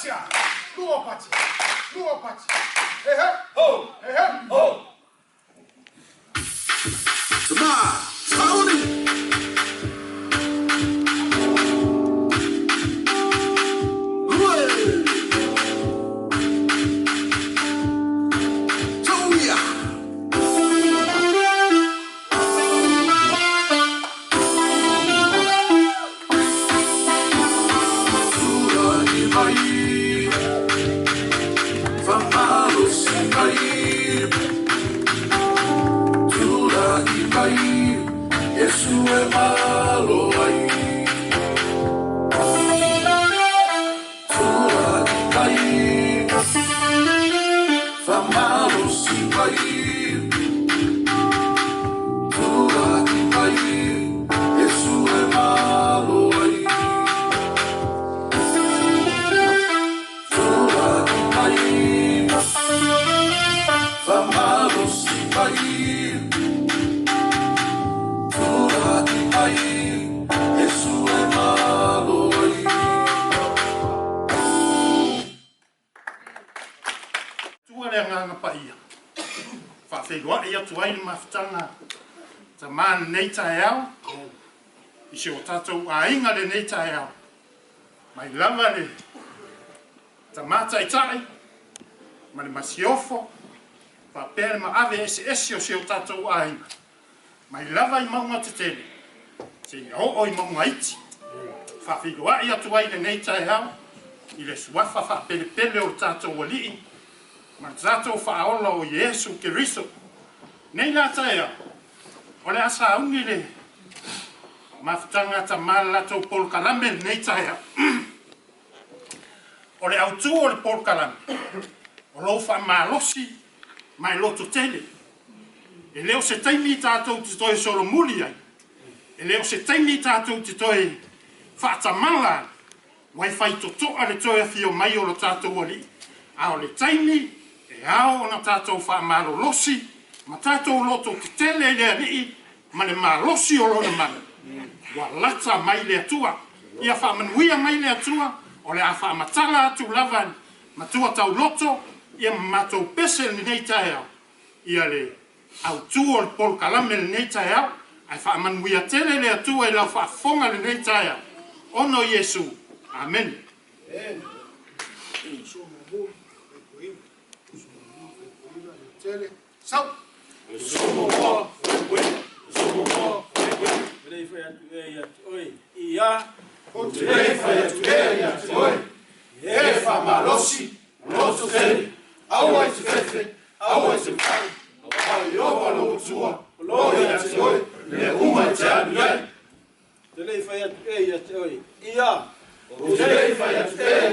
Pati a, lua pati, lua pati. He he, ho, he he, ho. Tama, sauni! Lue! Tauia! Tulai mai, whamalosi mai, tulai mai, Yesu e malo ai. Tulai mai, whamalosi mai, tulai mai, Yesu e malo ai. Tulai mai, whamalosi mai, tulai mai, Yesu e malo ai. Tua le Agaga Paia, faafeiloai atu ai le mafutaga tama lenei taeao i si o tatou aiga lenei taeao, mai lava le tama taitai ma le masiofo faapea le maave eseese o si o tatou aiga, mai lava i mauga tetele seia oo i mauga iti. Faafeiloai atu ai lenei taeao i le suafa faapelepele o le tatou Alii ma le tatou Faaola o Iesu Keriso. Nei la taeao, o le a sauni le mafutaga a tama le latou polokalame lenei taeao. O le autu o le polokalame, o lou faamalosi ma e loto tele. E le o se taimi tatou te toe solomuli ai, e le o se taimi tatou te toe faatamala ai, ua e faitotoa le toe afio mai o lo tatou Alii, a o le taimi e ao ona tatou faamalolosi ma tatou loto tetele i le Alii ma le malosi o Lona mana, ua lata mai le Atua. Ia faamanuia mai le Atua, o le a faamatala atu lava e matua tauloto ia ma matou pese i lenei taeao, ia le autu o le polokalame i lenei taeao, ae faamanuia tele le Atua i lau faafofoga i lenei taeao, ona o Iesu. Amene. Te le i fai atu ea ia te oe, ia. Ou te le i fai atu ea ia te oe, e faamalosi, loto tele, aua e te fefe, aua e te matau, aua o Ieova lou Atua, o lo o ia te oe, i mea uma e te alu i ai. Te le i fai atu ea ia te oe, ia. Ou te le i fai atu ea